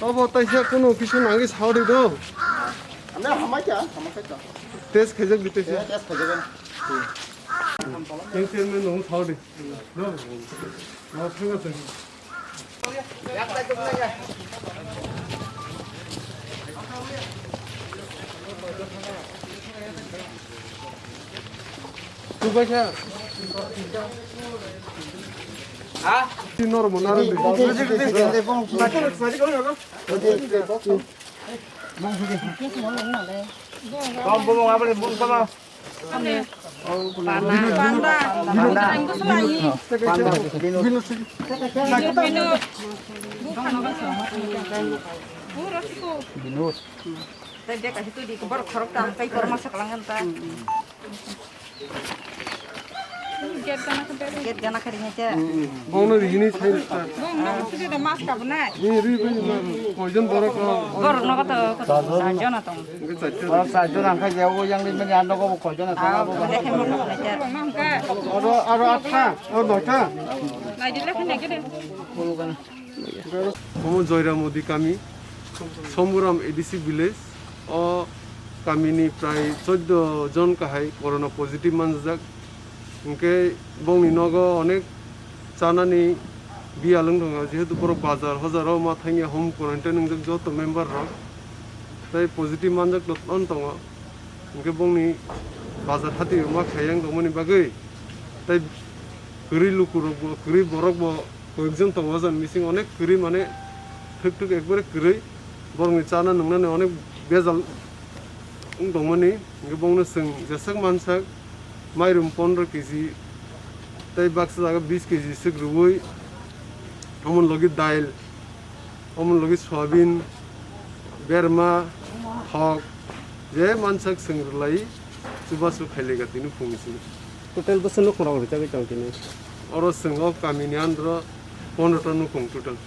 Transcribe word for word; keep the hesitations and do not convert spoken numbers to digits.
Obo taisa kunu kisa nangwi saudi do. Ane hamai kya, hamai kya. Test khaijak di taisa. Test khaijak. Yang chairman nung saudi. Do. Ma thanga thang. Tubaisa. Ha? Normal na. Bom, bom, abang, bom, bom. Panda. Panda. Panda. Panda. Bino. Bino. Bino. Tei beka hitu di kobor khorok ta, tei korma saklang ta. Gate gana khe. Gate gana khe ringya cha. Bongno rini sai ta. Bongno sidi da mas ka bnai. Ni ri bai ma koijon borok ko. Borok no to ko sa jona tong. Borok sa jona kha je o yang ri mani ano ko koijon tong. Ah, abo. Oro, oro atha, oro noita. Nai di lekha nai gede. Omo Joyramodi kami, Somburam A D C village, o kamini prai choddo jon kahai corona positive manjak. Hwnkhe bongni nogo onek chanani biyal wng tongo, jehetu borok bazar hojaro ma thangya home quarantine wngjak joto member rok. Tei positive manjak tong tongo. Hwnkhe bongni bazar hati ma khayang tongmani bagwi tei kwrwi lukurokbo, kwrwi borokbo koyekjon tongo, o jani bising onek kwrwi, mane thwk thwk ekbare kwrwi, borokni chana nwngnani onek bejal wng tongmani. Hwnkhe bongno chwng jeswk mansak mairum pondro kg tei baksa jaga bis kg swk rwui, omoni logi dail, omoni logi soyabin, berma, thok, je mansak chwng rwlai chubachu khailaiga tini phungni simi. Total bwswk nukhungrok rwchagwi tong tini? Oro chwng o kamini andro pondro ta nukhung total.